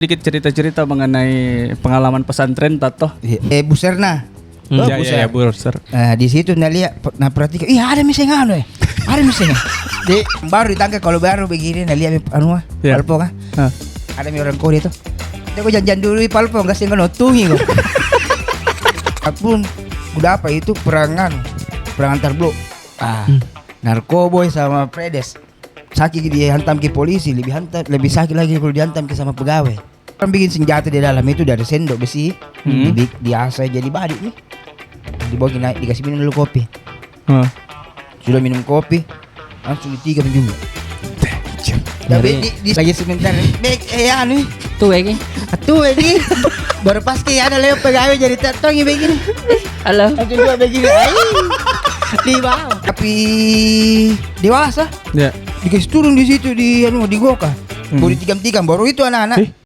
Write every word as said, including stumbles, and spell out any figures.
Sedikit cerita-cerita mengenai pengalaman pesantren, Tato. Iya. Eh, Bu Serna. Hmm. Oh, ya, Bu ya, Ser. Ya, Bu Ser. Eh, di situ na lihat, pe-, na perhatikan, "Ih, ada mi seng anu, eh. Ada mi seng." Jadi, baru ditangkap kalau baru begini, na lihat mi anu, ah, ya, palpong, ah. Ah. Ada mi orang Korea tuh. Dia kok janjian dulu, ih, palpong, kasih kau notungi kau. Aku pun udah apa itu perang anu, perang antar blok. Ah, hmm, narkoboy sama predes. Sakit dihantam ke polisi, lebih hantam, lebih sakit lagi kalau dihantam ke sama pegawai. Orang bikin senjata di dalam itu dari sendok besi, hmm, dibi-, diasah jadi badik nih. Dibawa ke naik, dikasih minum dulu kopi. Hah. Sudah minum kopi, langsung ditikam juga. Tapi di, di, lagi sebentar, bek, eh, anu. Tuh, eh, tuh, eh, baru pas ke ada lewat pegawai jadi tak tahu begini. Halo. Langsung juga begini. Ai. Di bawah. Tapi dewasa. Ya. Dikasih turun di situ, di, anu, di goka. Hmm. Baru ditikam-tikam, baru itu anak-anak. Eh?